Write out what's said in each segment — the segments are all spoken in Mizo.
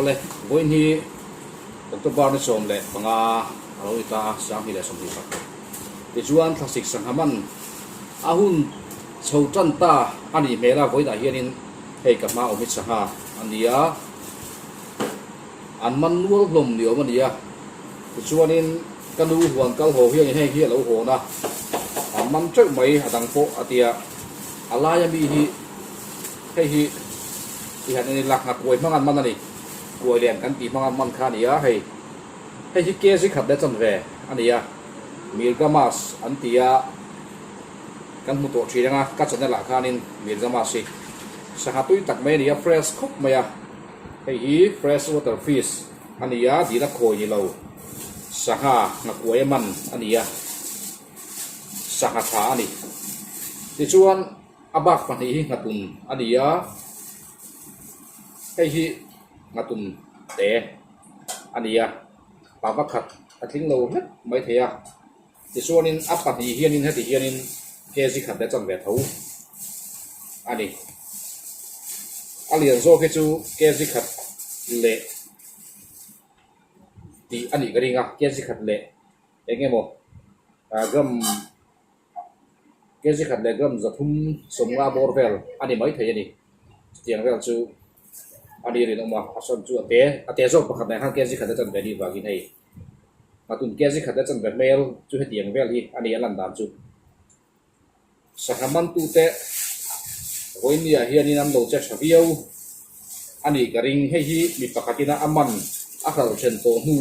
Awle, vawiin hi October ni 15 a lo ni ta a, 2021. Tichuan thlasik sangha man a hun chho tan ta a nih hmel a, vawiinah hianin hei ka hma awm hi sangha a ni a, an man nual hlawm ni awm a ni a. Tichuanin ka nu huan kal haw hianin heng hi a lo hawn a, an man teuh mai a dang pawh a tia, a laia mi hi hei hi i han en ila nghakuai hmang an man a ni, kuai lian kan tih hmang an man kha a ni a hei. Hei hi kg khat leh chanve a ni a, Mirgamas an ti a, kan hmu tawh thin anga ka channel ah khanin Mirgamas hi sangha tui tak mai a ni a, fresh khawp mai a, hei hi fresh water fish a ni a, dila khawi ni lo sangha nghakuai a man a ni a, sangha tha a ni. Tichuan a bak pahnih hi nghatun a ni a, hei hi nghatun te. a ni a, pa pakhat a tling lo hlek mai thei a, tichuanin a pahnih hianin heti hianin kg khat leh chanve tho a ni. A lian zawk hi chu kg khat leh tih a nih ka ring a, kg khat leh eng emaw gram kg khat leh gram 350 bawr vel a ni mai thei a ni, chutiang vel chu. A ni rinawm a, a sawn chu a te, a te zawk pakhat nen khan kg khat a chanve ni vangin hei a tun kg khat a chanve hmel chu hetiang vel hi a ni a lan dan chu. Sangha mantute vawinia hianin an lo che tha viau a nih ka ring, hei hi mi pakhatin a man a hral then tawh hnu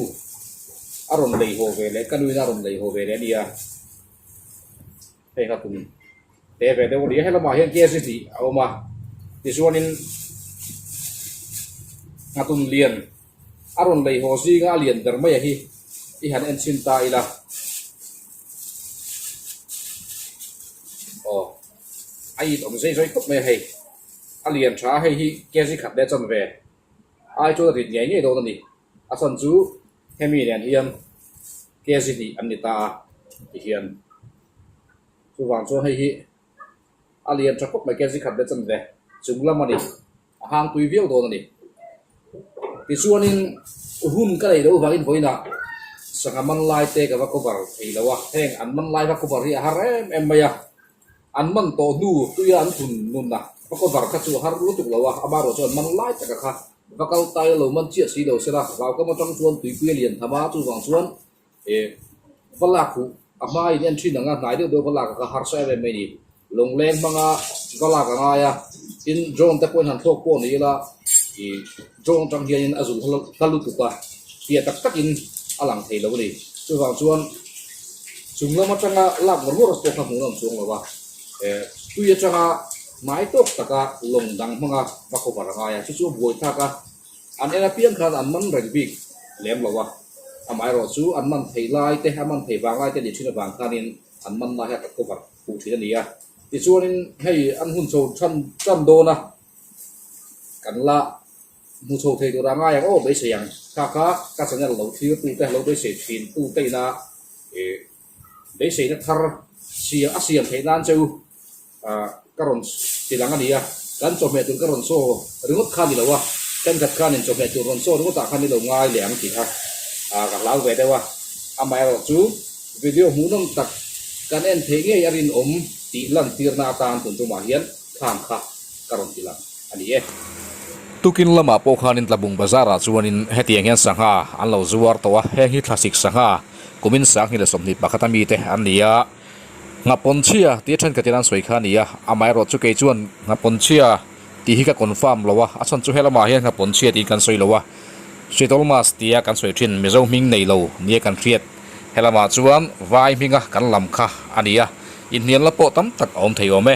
a rawn lei haw ve leh ka nuin a rawn lei haw ve leh a nia. Hei kha tum te ve deuh a ni a, helamah hian kg hnih a awm a, tichuanin nghatun lian a rawn lei haw zinga a lian ber mai a hi i han en chhin ta ila aw a it awm zai zai khawp mai a hei a lian tha a hei hi kg khat leh chanve ai chuan a rit ngei ngei dawn a ni a chhan chu hemi nen hian kg hnih an ni ta a tihian chuvang chuan hei hi a lian tha khawp mai kg khat leh chanve chung lam a ni a hang tui viau dawn a ni tichuanin hun ka neih loh vangin vawiinah sangha man lai te ka va cover thei lo a heng an man lai va cover hi a har em em mai a an man tawh hnu tuia an thun nun a va cover kha chu a har lutuk lo a amaherawhchu chuan man lai taka kha Va kal tai lo man chiah si lo sela, Vaukam atang chuan tuipui a lian tham a, chuvang chuan eh va lak huh a hma in en thin ang a, hnai deuh deuh va lak a kha harsa em em mai a ni. Lawngleng hmanga va lak a ngai a, tin drone te pawhin han thlawk pawh ni ila ih drone atang hianin a zul hla lutuk a, piah tak takin a lang thei lo a ni. Chuvang chuan chung lam atanga lak ngawr ngawr pawh kha hmuh nawm chuang lo a, eh tui atanga Hmai tawk taka lawng dang hmanga va cover a ngai a, chu chu a buai thlak a, an en apiang khan an man reng bik lem lo a, amaherawh chu an man thei lai te, a man thei vang lai te nih thin avang khanin an man lai hi a cover huh thin a ni a. Tichuanin hei an hun chho than tan dawn a, kan la hmu chho thei tur a ngai ang aw beisei ang, kha kha ka channel lo thlir tu te, lo beisei thin tu te ina ih beiseina thar siam a siam theih nan cheu ah ka rawn ti lang a ni a, kan chawhmeh tur ka rawn saw ringawt kha a ni lo a, thenkhat khanin chawhmeh tur rawn saw ringawt ah khan ni lo ngai leh ang tih kha ah ka hlau ve deuh a, amaherawh chu video hmuhnawm tak kan en theih ngei a rinawm tih lantirna atan tun tumah hian thlang kha ka rawn ti lang a ni e. Tukin lamah pawh khanin Tlabung bazar ah chuanin hetiang hian sangha an lo zuar tawh a, heng hi thlasik sangha kumin 2021 a mite an ni a, Nghapawnchhia tih thenkhatin an sawi kha a ni a, amaherawh chu kei chuan Nghapawnchhia tih hi ka confirm lo a, a chhan chu helamah hian Nghapawnchhia tiin kan sawi lo a, Sitolmas tia kan sawi thin Mizo hming nei lo nia kan hriat helamah chuan vai hminga kan lam kha a ni a, inhnialna pawh tam tak a awm thei awm e.